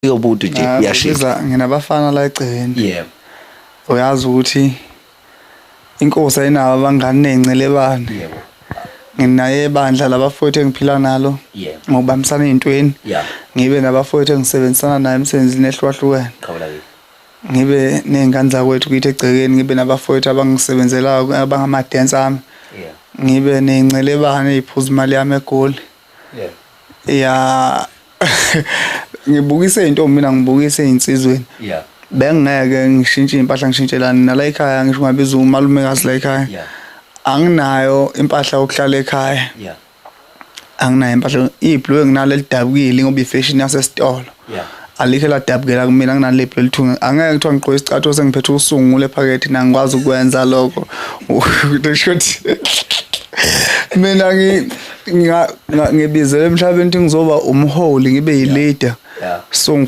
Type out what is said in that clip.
Yomuntu nje uyashintsha. Biza nginabafana la egcekeni. Yebo. Uyazi ukuthi inkosi ayinawo abangani ney'ncelebane. Yebo. Nginaye ebandla labafowethu engiphila nalo ngokubambisana ey'ntweni. Ngibe nabafowethu engisebenzisana naye emsebenzini ehlukahlukene. Qhawula kithi. Ngibe ney'ngane zakwethu kithi egcekeni, ngibe nabafowethu abangisebenzelayo abangamadensi ami. Ngibe ney'ncelebane ey'phuza imali yami eGoli. Ya, ngibukise iy'ntombi mina, ngibukise ey'nsizweni. Bengingeke ngishintshe iy'mpahla, ngishintshelane nala ekhaya. Ngisho ungabiza umalumekazi la ekhaya, anginayo impahla yokuhlala ekhaya. Anginayo impahla, ibhulukwe nginalo elidabukile ngoba ifashion yasesitolo. Alikho eladabukela kumina, nginalo ibhulukwe elithunga. Angeke kuthiwa ngigqoke isicathulo sengiphethe usungule ephakethe, nangikwazi ukwenza lokho. Kusho ukuthi mina ngibizelwe emhlabeni ukuthi ngizoba umholi, ngibe yi-leader. So ngifuna